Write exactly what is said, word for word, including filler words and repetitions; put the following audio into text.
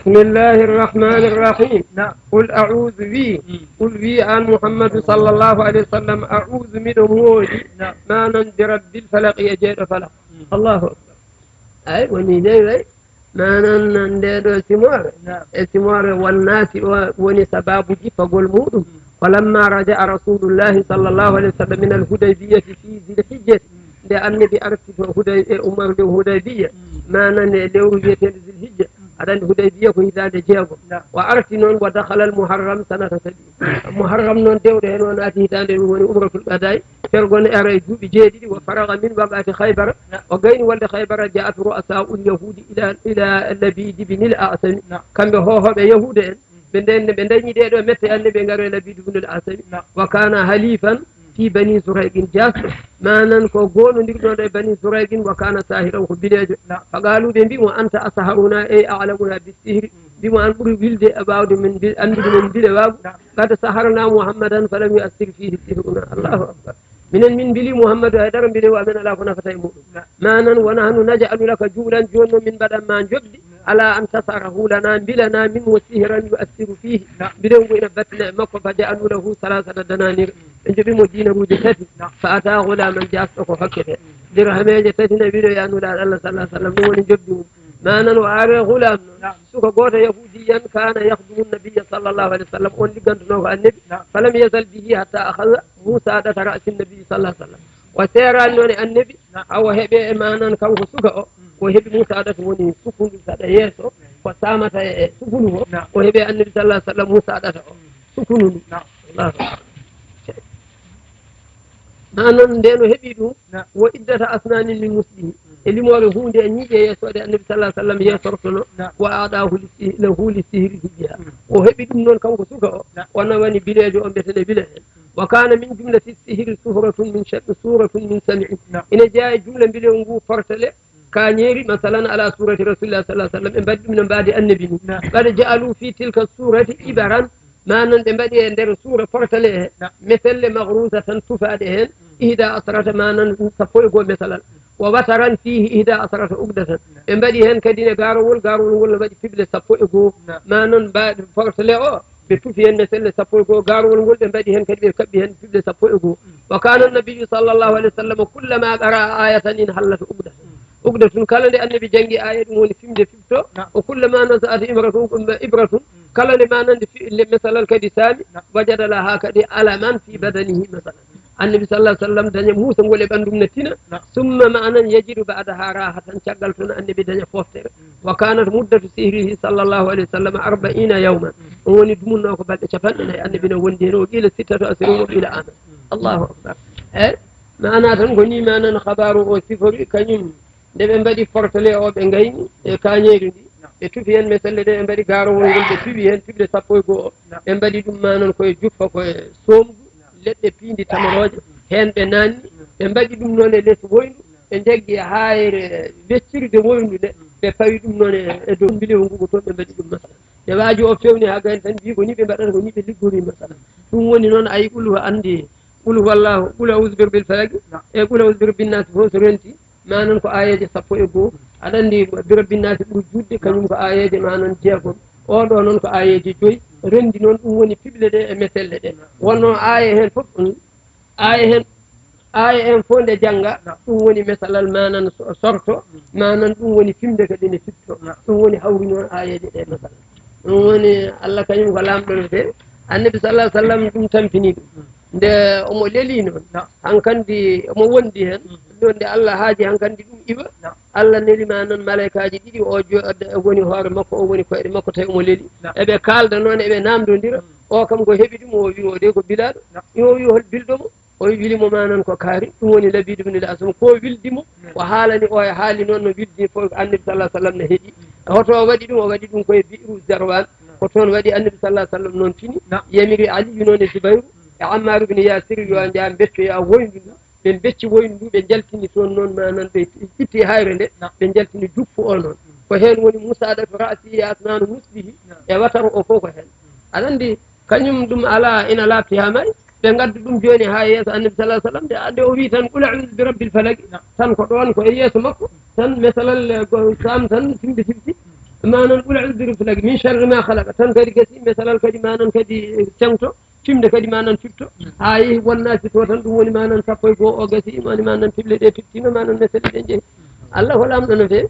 بسم الله الرحمن الرحيم. نعم. قل أعوذ بي. مم. قل بي عن محمد صلى الله عليه وسلم، أعوذ، miɗo mooli. نعم. Manan برب الفلق، e jeyɗo falaq. مم. الله أكبر. Ay, woni dey way. Manan nde ɗo simoore. نعم. E simoore والناس o woni sababu jippagol muɗum. مم. فلما رجع رسول الله صلى الله عليه وسلم من الحديبية في ذي الحجة. مم. Nde annabi arti to Huday-, e umar nde Hudaybiya. مم. Manan e lewru wiyeteende Zilhijja. مم. Aɗa anndi Hudaybiya ko hitaande jeego. نعم. O arti noon, ودخل المحرم سنة سبع. Muharram noon dewɗo heen o naati hitaande ɗum woni umratul qada'i. Fergo ne ara e duuɓi jeeɗiɗi, وفرغ من وقعة خيبر. نعم. O gayni wolde Khaybara, جاءت رؤساء اليهود إلى، إلى لبيد بن الأعصم. نعم. Kamɓe hoohooɓe Yahuuda en, ɓe nden-, ɓe ndañi ɗee ɗo mette annabi, ɓe ngaro e Labidu ibn al-Asami. نعم. وكان حليفا في بني زريق، jaasɗo, manan ko goonondirɗo e Bani Zurayqin, وكان ساحرا، ko bileejo. نعم. فقالوا، ɓe mbi mo، أنت أسحرنا، أي أعلمنا بالسحر. مم. Mbi mo, an ɓuri wilde e waawde min mbi-, anndude min bile waagu. نعم. قد سحرنا محمدا فلم يؤثر فيه سحرنا. الله أكبر. Minen min mbili Muhammadu, hay dara mbilewu amen alaa ko nafata e muɗum. نعم. Manan, ونحن نجعل لك جعلا، jooni noon min mbaɗan ma njoɓdi, نعم. على أن تسحره لنا، mbilana min mo سحرا يؤثر فيه. نعم. Mbilewu ngu ina battina e makko, فجعلوا له ثلاثة دنانير. مم. Ɓe njoɓi mo diinaruuji tati. نعم. فأتى غلاما، jaasɗo ko hokkete. مم. Dirhameeje tati na wiɗo ya Nulaaɗo Allah sallallahu alaihi wasallam, ɗum woni njoɓdi mum. مم. Manan o ari gulaam noon. نعم. Suka gooto yahuudiyan كان يخدم النبي صلى الله عليه وسلم، on liggantunoo ko annabi. نعم. فلم يزل به حتى أخذ مساعدة رأس النبي صلى الله عليه وسلم. O seeraani noon e annabi, نعم. Haa o heɓe e manan kanko suka o, مم. O heɓi مساعدة woni sukundu saɗa yeeso, نعم. Ko saamata e, e sukundu o, نعم. O heɓe annabi sallallahu alaihi wasallam مساعدة o, مم. Sukundu ndu. نعم. Allahu Akbar. Manan nden o heɓi ɗum, نعم. وعدة أسنان من مثله. مم. E limoore huunde e ñiiƴe yeesooɗe annabi sallallahu alaihi wasallam yeesortono, نعم. وأعطاه لس-، له لسحره بها. مم. O heɓi ɗum noon kanko suka o, نعم. O nawani bileejo o mbiyetene bile heen. مم. وكان من جملة السحر سورة من ش-، سورة من سمع. نعم. Ina jeyaa e jumla mbilewu ngu portele, مم. Kaañeeri, masalan, على سورة رسول الله صلى الله عليه وسلم, ɓe mbaɗi ɗum no mbaadi annabi ni. نعم. قد جعلوا في تلك السورة عبرا. Manan ɓe mbaɗi e nder suura portale he, نعم. Meselle مغروسة tufaaɗe heen, مم. إحدى عشرة, manan sappo e goo mesalal. مم. ووترا فيه إحدى عشرة عقدة. نعم. Ɓe mbaɗi heen kadi ne gaarowol, gaarowol ngol no waɗi piɓle sappo e goo. نعم. Manan mbaɗi portale o, ɓe tufi heen meselle sappo e goo, gaarowol ngol ɓe mbaɗi heen kadi, ɓe kaɓɓi heen piɓle sappo e goo. مم. وكان النبي صلى الله عليه وسلم كلما قرأ آية انحلت عقدة. مم. Uqdatun, kala nde annabi janngi aaya, ɗum woni fimde fifto. نعم. وكلما نزعت إبرة، إبرة, مم. Kala nde manan nde fi-, le mesalal kadi saami, نعم. وجد لها kadi ألما في مم. بدنه مثلا. Annabi sallallahu alaihi wasallam daña muusagol e ɓandu mum na tina, نعم. ثم manan يجد بعدها راحة, caggal toon annabi daña foftere. مم. وكانت مدة سحره صلى الله عليه وسلم أربعين يوما. مم. On woni dumunno ko balɗe capanɗe nayi, annabi no wondi heen, وقيل ستة أشهر وقيل عاما. مم. Allahu Akbar. E maana tan ko ni manan habaaru o sifori, kañum nde ɓe mbaɗi portele o, ɓe ngayni e kaañeeri ndi, ɓe tufi heen meselle ɗe, ɓe mbaɗi gaarowol ngol, ɓe piɓi heen piɓle sappo e goo o. Ɓe mbaɗi ɗum manan ko e juppa, ko e soomdu, leɗɗe piindi tamarooje, heen ɓe naanni, ɓe mbaɗi ɗum noon e les woyndu, ɓe njaggi e haayre weccirde woyndu nde, ɓe pawi ɗum noon e, e dow mbilewu ngu ko toon ɓe mbaɗi ɗum, masalan. Nde waaji o fewni haa gayni tan, mbi ko ni ɓe mbaɗata, ko ni ɓe liggori, masalan. Ɗum woni noon, ayi, qul huwa anndi, qul huwallahu, qul a'udhu bi rabbil falaq, e qul a'udhu bi rabbin nas fof so renti, manan ko aayeeje sappo e goo. Aɗa anndi bi rabbin nas ɓuri juutde, kañum ko aayeeje manan jeegom. Oo ɗoo noon ko aayeeje joyi. Renndi noon, ɗum woni piɓle ɗe e meselle ɗe. Wonno aaya heen fof, mm, aaya heen, aaya heen fof nde jannga, ɗum woni mesalal manan so-, sorto, manan ɗum woni fimde kadi ne fitto. Ɗum woni hawri noon aayeeje ɗe, masalan. Ɗum woni Allah kañum ko laamɗo no feewi. Annabi sallallahu alaihi wasallam ɗum tampini ɗum. Nde omo leli noon, hankandi omo wondi heen, ɗo nde Allah haaji hankandi ɗum iwa, Allah neli manan malaykaaji ɗiɗi, o jo-, woni hoore makko, o woni koyɗe makko, tawi omo leli. Eɓe kaalda noon, eɓe naamndondira. O kam ko heɓi ɗum, o wi o de ko bilaaɗo. O wi hol bilɗo mo? O wi wili mo manan ko kaari, ɗum woni Labiid ibn al-Asam. Ko wildi mo, o haalani o e haali noon no wildi fof, Annabi sallallahu alaihi wasallam ne heɗi. Hoto o waɗi ɗum? O waɗi ɗum koye Bi'ru Zarwan. Ko toon waɗi Annabi sallallahu alaihi wasallam noon fini, yamiri Aliyu noon e Zubayru e Ammar ibn Yasir, yo njaha mbettoya woyndu ndu. Ɓe mbecci woyndu ndu, ɓe njaltini toon noon, manan ɓe itti hayre nde, ɓe njaltini juppu o noon. Ko heen woni musaadatu ra'si e asnaanu muslihi e wataru o fof ko heen. Aɗa anndi, kañum ɗum alaa, ina laaɓti haa maayi. Ɓe ngaddi ɗum jooni haa yeeso Annabi sallallahu alaihi wasallam, nde, nde o wi tan, "Qul a'udhu bi rabbil falaq." Tan ko ɗoon, ko e yeeso makko, tan mesalal, eh, go-, sam tan fimbi fimbi. Manan qul a'udhu bi rabbil falaq, min sharri ma khalaqa, tan kadi gasi mesalal kadi manan kadi cengto, fimde kadi manan fifto. Ha yehi wonnasi to tan, ɗum woni manan sappo e goo o gasi, woni manan piɓle ɗe fiftima, manan mesele ɗe jeehi. Allah ko lamɗo no feewi.